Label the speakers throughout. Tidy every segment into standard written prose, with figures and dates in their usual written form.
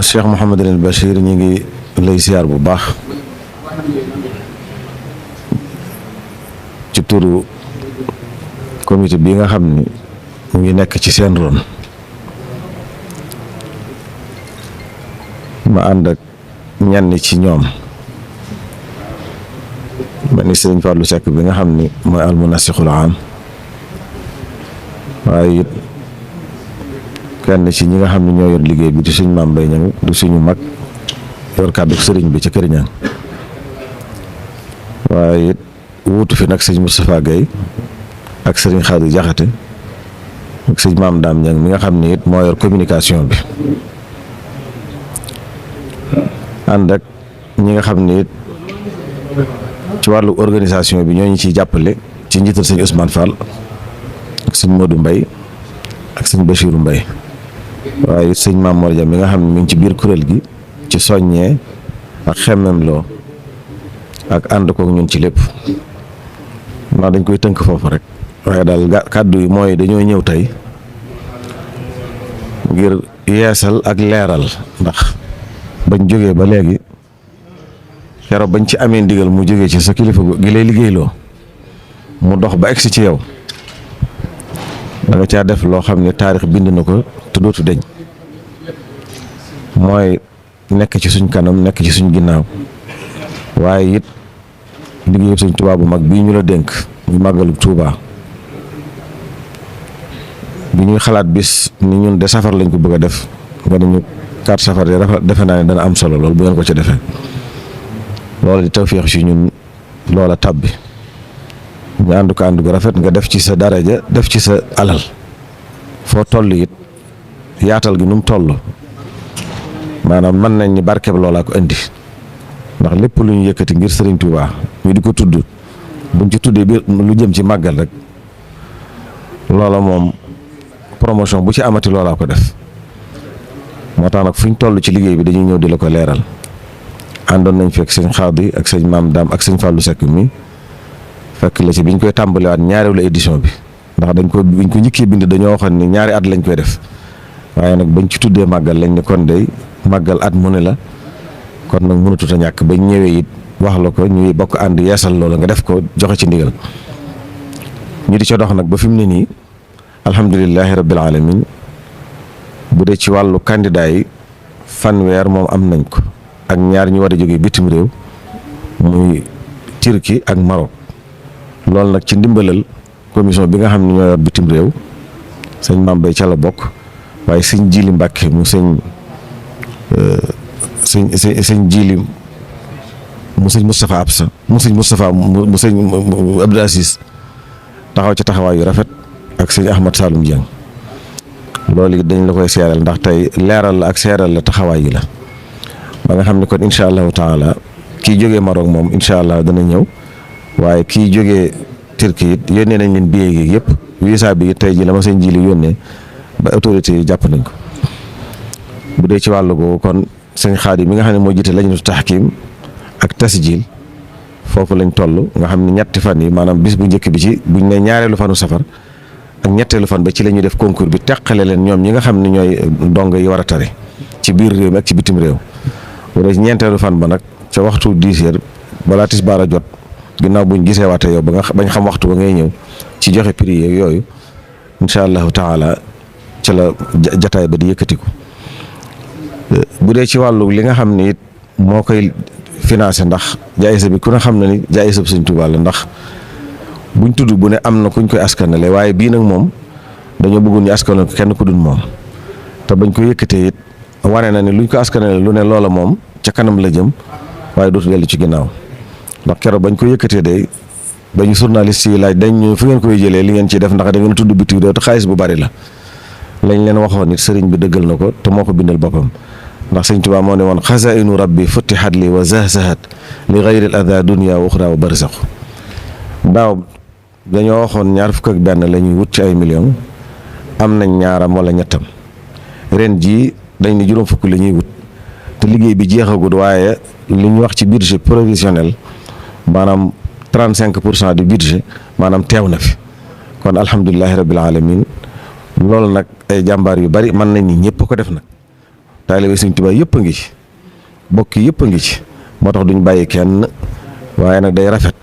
Speaker 1: Cheikh Mouhamadul Bachir ñi ngi lay siyaar bu baax ci turu comité bi nga xam ni mu ngi nekk ci seen ron ma ànd ak ñenn ci ñoom ma ni Sëriñ Fallou Seck bi nga xam ni mooy almunasixul am waaye it kenn ci ñi nga xam ne ñoo yor liggéey bi di suñ maam Mbaye Niang du suñu mag yor kàddu sëriñ bi ci Kër Niang waaye it wuutu fi nag sëñ Moustapha Guèye ak sëriñ Xaadir Jaxate ak sëñ maam Daam Niang mi nga xam ne it moo yor communication bi ànd ak ñi nga xam ne it ci wàllu organisation bi ñoo ñu ciy jàppale ci njiital sëñ Ousmane Fall ak sëñ Modou Mbaye ak sëñ Bachirou Mbaye waaye sëñ Maam Mor Dia mi nga xam ne mi ngi ci biir kuréel gi ci soññee ak xemmem loo ak ànd kook ñun ci lépp ndax dañ koy tënk foofu rek waaye daal kàddu yi mooy dañoo ñëw tey ngir yeesal ak leeral ndax bañ jógee ba léegi keroog bañ ci amee ndigal mu jógee ci sa kilifa gi lay liggéeyloo mu dox ba egsi ci yow da nga caa def loo xam ne taarix bind na ko te dootu deñ mooy nekk ci suñ kanam nekk ci suñ ginnaaw waaye it liggéeyu suñ Tuubaa bu mag bii ñu la dénk ñu màggalu Tuubaa bi ñuy xalaat bis ni ñun de safar lañ ko bëgg a def nga ne ñu 4 safar de defe naa ne dana am solo lool bu ngeen ko ci defee loolu di tawféex si ñun loola tàbbi ñu ànd ko ànd gu rafet nga def ci sa daraja def ci sa alal foo toll it yaatal gi nu mu toll maanaam mën nañ ni barkeb loolaa ko indi ndax lépp lu ñu yëkkati ngir Sëriñ Tuubaa ñu di ko tudd buñ ci tuddee biir lu jëm ci màggal rek loola moom promotion bu ci amati loolaa ko def moo tax nag fu ñu toll ci liggéey bi dañuy ñëw di la ko leeral àndoon nañ fekk sëñ Xaadi ak sëñ Maam Daam ak sëñ Fallou Seck mi fekk la ci biñ koy tàmbaliwaat ñaareelu édition bi ndax biñ ko njëkkee bind dañoo waxoon ni ñaari at lañ koy def waaye nag bañ ci tuddee màggal lañ ne kon day màggal at mu ne la kon nag mënatut a ñàkk bañ ñëwee it wax la ko ñuy bokk ànd yeesal loolu nga def ko joxe ci ndigal ñu di ca dox nag ba fi mu ne nii alhamdulilahi rabbil alamin bu dee ci wàllu candidat yi fanweer moom am nañ ko ak ñaar ñu war a jógee bitim réew muy Turquie ak Maroc loolu nag ci ndimbalal commission bi nga xam ne ñoo yor bitim réew sëñ Mame Mbaye ca la bokk waaye sëñ Jili Mbàkke mu sëñ Jili mu sëñ Moustapha Absa mu sëñ Moustapha mu sëñ Abdou Aziz taxaw ci taxawaay yu rafet ak sëñ Ahmad Saloum Dieng loolu it dañ la koy seeral ndax tey leeral la ak seeral la taxawaay yi la ba nga xam ne kon incha allahu taala kii jógee Maroc moom incha allah dana ñëw waaye kii jógee Turquie it yónnee nañ leen billet yi yëpp visa bi tey ji la ma seen jili yónnee ba autorité yi jàpp nañ ko bu dee ci wàllu googu kon sëñ Xaadi mi nga xam ne moo jiite lajnatu tahkim ak tasjil foofu lañ toll nga xam ne ñetti fan yi maanaam bis bu njëkk bi ci buñ ne ñaareelu fanu safar ak ñetteelu fan ba ci la ñuy def concours bi teqale leen ñoom ñi nga xam ne ñooy ndongo yi war a tare ci biir réew mi ak ci bitim réew wala ñeenteelu fan ba nag ca waxtu 10 heures balaa tisbaar a jot ginnaaw buñ gisee waate yow bañ xam waxtu ba ngay ñëw ci joxe prix yeeg yooyu incha allahu taala ca la jataay ba di yëkkatiku bu dee ci wàllu li nga xam ne it moo koy financé ndax jaayisa bi ku ne xam na ni jaayisa bi Sëñ Tuubaa la ndax buñ tudd bu ne am na kuñ koy askanale waaye bii nag moom dañoo bëggoon ñu askanale ko kenn ku dul moom te bañ ko yëkkatee it wane na ni luñ ko askanale lu ne loola moom ca kanam la jëm waaye dootu dellu ci ginnaaw ndax keroog bañ ko yëkkatee day bañu journaliste yi laaj dañ ñu fu ngeen koy jëlee li ngeen ciy def ndax da ngeen tudd bitim réew te xaalis bu bari la lañ leen waxoon nit sëriñ bi dëggal na ko te moo ko bindal boppam ndax Sëñ Tuubaa moo ne woon xazainu rabbi futtihat li wa zahzahat li gayri al ada dunya wa uxra wa barzaq daaw dañoo waxoon 21 la ñuy wut ci ay millions am nañ ñaaram wala ñettam ren jii dañ ne juróom fukk la ñuy wut te liggéey bi jeexagul waaye li ñu wax ci budget provisionnel maanaam 35% du budget maanaam teew na fi kon alhamdulilahi rabbil alamin loolu nag ay jàmbaar yu bari mën nañ ni ñëpp ko def nag taalibe Sëriñ Tuubaa yëpp a ngi ci bokk yëpp a ngi ci moo tax duñ bàyyi kenn waaye nag day rafet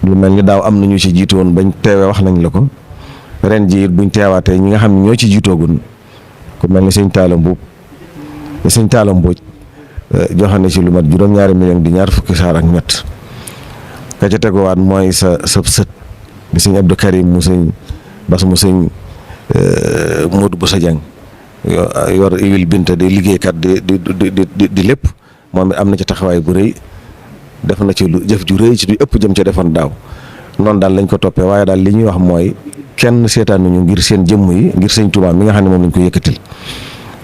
Speaker 1: lu mel ni daaw am na ñu ci jiitu woon bañ teewee wax nañ la ko ren ji it buñ teewaatee ñi nga xam ne ñoo ci jiitoogun ku mel ni sëñ Talla Mbuub sëñ Talla Mbooj joxe na ci lu mat juróom-ñaari million di ñaar fukki saar ak ñett ka ca teguwaat mooy sa sët di sëñ Abdou Karim mu sëñ Bas mu sëñ Modou Boussa Dieng yor iwil binta di liggéeykat di lépp moom it am na ci taxawaay bu rëy def na ci lu jëf ju rëy ci du ëpp jëm ca defoon daaw noonu daal lañ ko toppee waaye daal li ñuy wax mooy kenn seetaanuñu ngir seen jëmm yi ngir sëñ Tuubaa mi nga xam ne moom lañ ko yëkkatil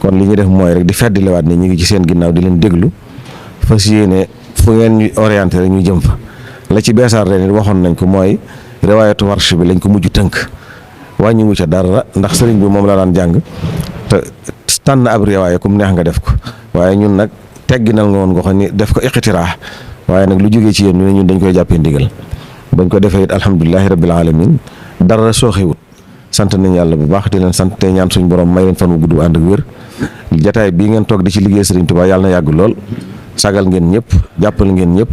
Speaker 1: kon li ñuy def mooy rek di feddliwaat ne ñu ngi ci seen ginnaaw di leen déglu fas yéene fu ngeen ñu orienté rek ñu jëm fa la ci beesaar ren waxoon nañ ko mooy riwaayatu warsh bi lañ ko mujj tënk wàññiwu ca dara ndax sëriñ bi moom la daan jàng te tànn ab riwaaya comme neex nga def ko waaye ñun nag tegginal nga woon nga xam ni def ko iqtiraax waaye nag lu jógee ci yéen ñu ne ñun dañ koy jàppee ndigal bañ ko defee it alhamdulilahi rabbil alamin dara sooxewut sant nañ yàlla bu baax di leen sant tey ñaan suñ borom may leen fan wu gudd ànd ak wér jataay bii ngeen toog di ci liggéey Sëriñ Tuubaa yàlla na yàgg lool sagal ngeen ñëpp jàppal ngeen ñëpp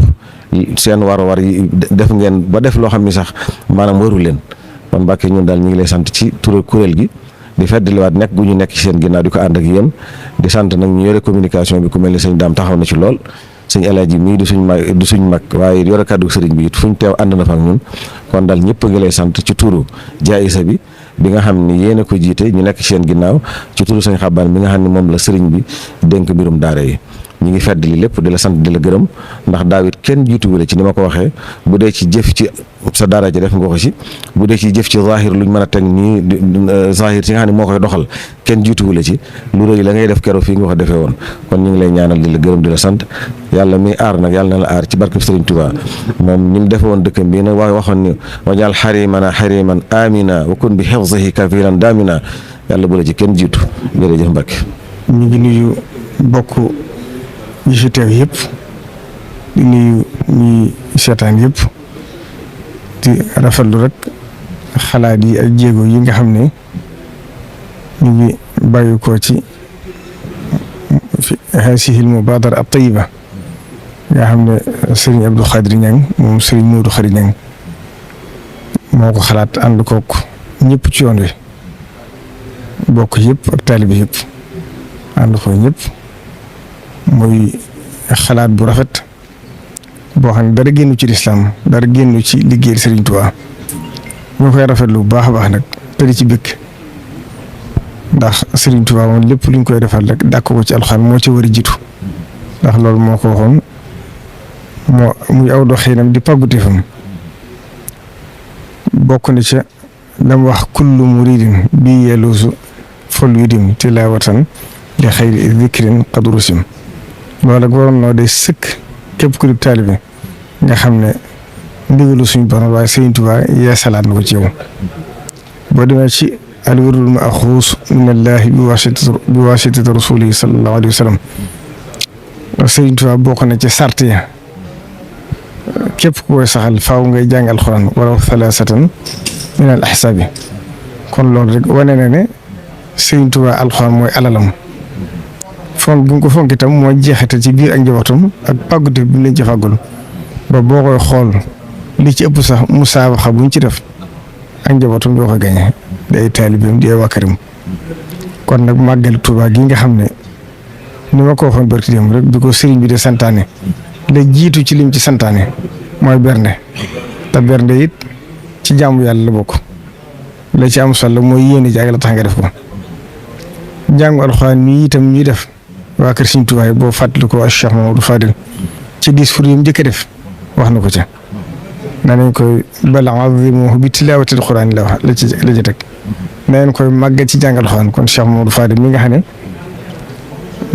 Speaker 1: seen war yi def ngeen ba def loo xam ni sax maanaam waru leen kon Mbàkke ñun daal ñu ngi lay sant ci turu kuréel gi di feddliwaat nekk gu ñu nekk ci seen ginnaaw di ko ànd ak yéen di sant nag ñu yore communication bi ku mel ni sëñ Daam taxaw na ci lool sëñ Alaaji mii di suñ mag waaye yore kàddu sëriñ bi it fuñ teew ànd na fa ak ñun kon daal ñëpp ngi lay sant ci turu jaayisa bi nga xam ni yéen a ko jiite ñu nekk ci seen ginnaaw ci turu sëñ Xabaan mi nga xam ne moom la sëriñ bi dénk mbirum daara yi ñu ngi fedd li lépp di la sant di la gërëm ndax daawit kenn jiituwule ci ni ma ko waxee bu dee ci jëf ci sa daara ji def nga ko ci bu dee ci jëf ci zahir luñ mën a teg nii zahir ci nga xam ne moo koy doxal kenn jiituwule ci lu rëy la ngay def keroog fii nga ko defee woon kon ñu ngi lay ñaanal di la gërëm di la sant yàlla mi aar nag yàlla na la aar ci barkeb Sëriñ Tuubaa moom ni mu defe woon dëkkam bii nag waxoon ni wajaal xarimana xariman amina wa kun bi xifzihi kafiran damina yàlla bu la ci kenn jiitu jërëjëf Mbàkke
Speaker 2: ñu ngi nuyu bokk ñi fi teew yëpp di nuyu ñi seetaan yëpp di rafetlu rek xalaat yi ak jéego yi nga xam ne ñu ngi bàyyi ko ci haasihil mubaadara at-tayyiba nga xam ne Serigne Abdou Khadri Niang moom Serigne Modou Khadri Niang moo ko xalaat ànd kook ñëpp ci yoon wi bokk yëpp ak taalibe yëpp ànd ko ñëpp muy xalaat bu rafet boo xam ne dara génnu ci lislaam dara génnu ci liggéey Serigne Touba ñu koy rafetlu bu baax a baax nag te di ci bëgg ndax Serigne Touba moom lépp luñ koy defal rek dàkk ko ci alxuraan moo ci war a jiitu ndax loolu moo ko waxoon moo muy aw doxinam di pàgguteefam bokk na ca lam wax kullu muridin bi yeluusu fol widim tilaawatan li xayri dikrin qad rusim loolu ak waroon noo day sëkk képp ku di taalibe nga xam ne ndigalu suñu borom waaye Sëriñ Tuubaa yeesalaat na ko ci yow boo demee ci alwirdul maxuus minallaahi bi waasitati rasuulihi sallallaahu alayhi wa sallam Sëriñ Tuubaa bokk na ci sart ya képp ku koy saxal faaw ngay jàng alxuraan wala thalaasatan min al ahsaabi kon loolu rek wane na ne Sëriñ Tuubaa alxuraan mooy alalam fonk bu ko fonk itam moo jeexite ci biir ak njabootam ak pàggute bi mu leen ci fàggul ba boo koy xool li ci ëpp sax musaabaxa buñ ci def ak njabootam doo ko gañe day taalibeem di waa këram kon nag màggal Tuubaa gi nga xam ne ni ma ko waxoon barki dem rek bi ko sëriñ bi de santaane la jiitu ci lim ci santaane mooy bernde te bernde it ci jaamu yàlla la bokk la ci am solo mooy yéene jaag la tax nga def ko jàngu alxuraan mi itam ñuy def waa kër Sëriñ Tuubaa boo fàttali ko Cheikh Mamadou Fadil ci discours yi mu njëkk a def wax na ko ca na nañ koy bal azimuhu bi tilaawatil quraan la wax la ci teg na ngeen koy màggal ci jàngal alxuraan kon Cheikh Mamadou Fadil mi nga xam ne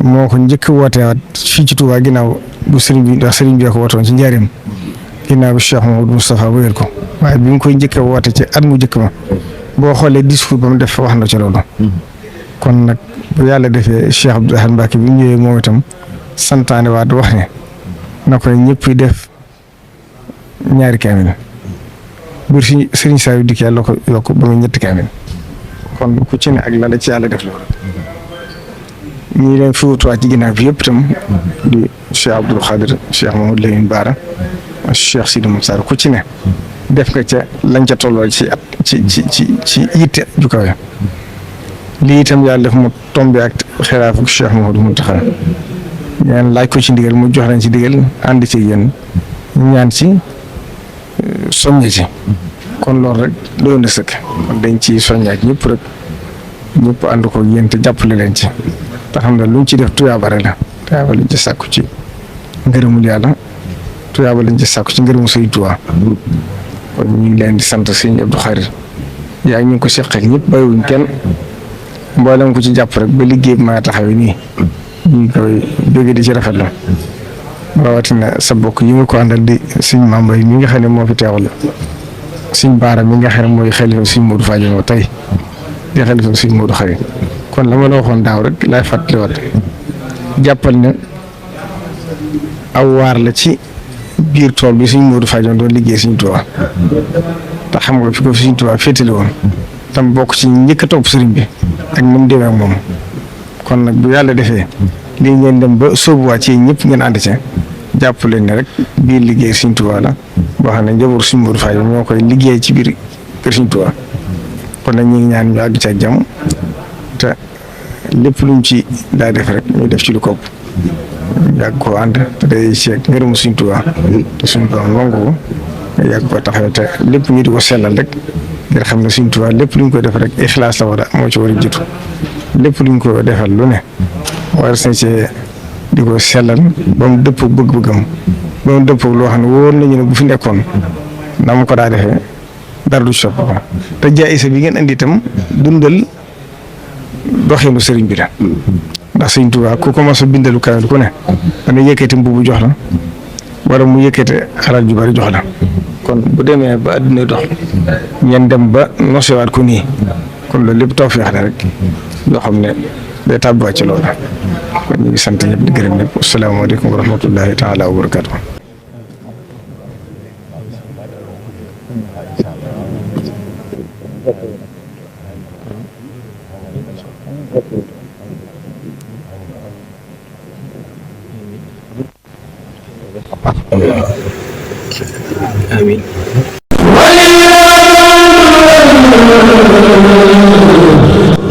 Speaker 2: moo ko njëkk a wooteewaat fii ci Tuubaa ginnaaw bu sëriñ bi ndax sëriñ bi ko woote woon ci njaareem ginnaaw bi Cheikh Mamadou Moustapha wéyal ko waaye bi mu koy njëkk a woote ci at mu njëkk ma boo xoolee discours ba mu def wax na ci loolu. kon nag bu yàlla defee Cheikh Abdou Ahad Mbacké bi mu ñëwee moom itam santaane waat wax ne na koy ñëpp def ñaari kaamil biir si sëriñ saa yu dikk yàlla ko yokk ba mu ñetti kaamil kon ku ci ne ak la ci yàlla def loolu ñi leen fi wutuwaat ci ginnaaw bi yëpp itam di Cheikh Abdoul Khadir Cheikh Mamadou Lamine Bara Cheikh Sidi Moussa ku ci ne def nga ca lañ ca tolloo ci at ci yitte ju kawe lii itam yàlla def mu tombé ak xilaafu Cheikh Mouhamadou Mountakha ñaan laaj ko ci ndigal mu jox leen ci ndigal ànd ci yéen ñaan ci soññe ci kon loolu rek doon na sëkk kon dañ ci soññaat ñëpp rek ñëpp ànd ko yéen te jàppale leen ci te xam ne luñ ci def tuyaaba rek la tuyaaba lañ ci sàkku ci ngërëmul yàlla tuyaaba lañ ci sàkku ci ngërëmu Sëriñ Tuubaa kon ñu ngi leen di sant Sëriñ Abdou Khadir yaa ñu ngi ko seqal ñëpp bàyyiwuñ kenn mboolem ko ci jàpp rek ba liggéey bi maa taxawee nii ñu ngi koy jóge di ci rafetlu rawatina sa bokk yi nga ko àndal di Sëriñ Mambay mi nga xam ne moo fi teewal Sëriñ Baara mi nga xam ne mooy xalifa Sëriñ Modou Fadiama tey di xalifa Sëriñ Modou Khadir kon la ma la waxoon daaw rek laay fàttaliwaat jàppal ne aw waar la ci biir tool bi Sëriñ Modou Fadiama doon liggéey Sëriñ Tuubaa te xam nga fi ko Sëriñ Tuubaa féetale woon tam bokk ci njëkk a topp sëriñ bi ak ni mu demee ak moom kon nag bu yàlla defee lii ngeen dem ba sóobuwaat ci ñëpp ngeen ànd ci jàpp leen ne rek biir liggéey Sëriñ Tuubaa la boo xam ne njaboot Sëriñ Modou Fadiama ñoo koy liggéey ci biir kër Sëriñ Tuubaa kon nag ñu ngi ñaan ñu àgg ci ak jàmm te lépp luñ ci daa def rek ñu def ci lu ko yàgg koo ànd te day seeg ngërëmu Sëriñ Tuubaa te suñu borom nangu ko nga yàgg koo taxawee te lépp ñu di ko sellal rek ngir xam ne Sëriñ Tuubaa lépp luñ ko def rek ixlaas la war a moo ci war a jiitu lépp luñ ko defal lu ne war sañ see di ko sellal ba mu dëppoo bëgg-bëggam ba mu dëppoo loo xam ne wóor nañu ne bu fi nekkoon na mu ko daa defee dara du sopp ko te jaayisa bi ngeen indi itam dundal doxinu sëriñ bi la ndax Sëriñ Tuubaa ku commencé bindalu kaamil ku ne dana yëkkati mbubu jox la wala mu yëkkati alal ju bari jox la kon bu demee ba àdduna dox ngeen dem ba nosewaat ko nii kon loolu lépp tawfeex la rek yoo xam ne day tàbbiwaat ci loolu kon ñu ngi sant ñëpp di gërëm ñëpp asalaamaaleykum wa rahmatullahi taala wa barakaatu.
Speaker 3: amiin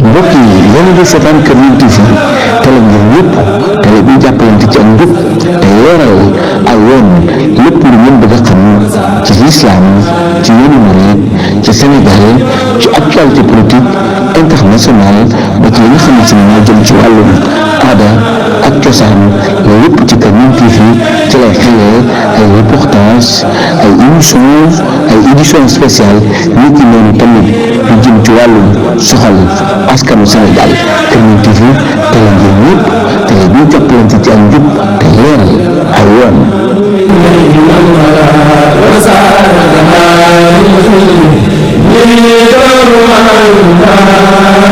Speaker 4: mbokk yi yéen a ngi seetaan Kër Yonent TV télé ngir ñëpp télé bi jàppalante ci ak njub te leeral ay yoon lépp lu ngeen bëgg a xam ci lislaam ci yoonu murid ci Sénégal ci actualité politique internationale ba ci li nga xamante ne moo jëm ci wàllum aada ak cosaan loolu lépp ci Kër Yonent TV ci lay xewee ay reportage ay édition spéciale nit ki noonu tamit lu jëm ci wàllum soxal askanu Sénégal Kër Yonent TV télé ngir ñëpp télé bi jàppalante ci ak njub te leeral ay yoon.
Speaker 3: wa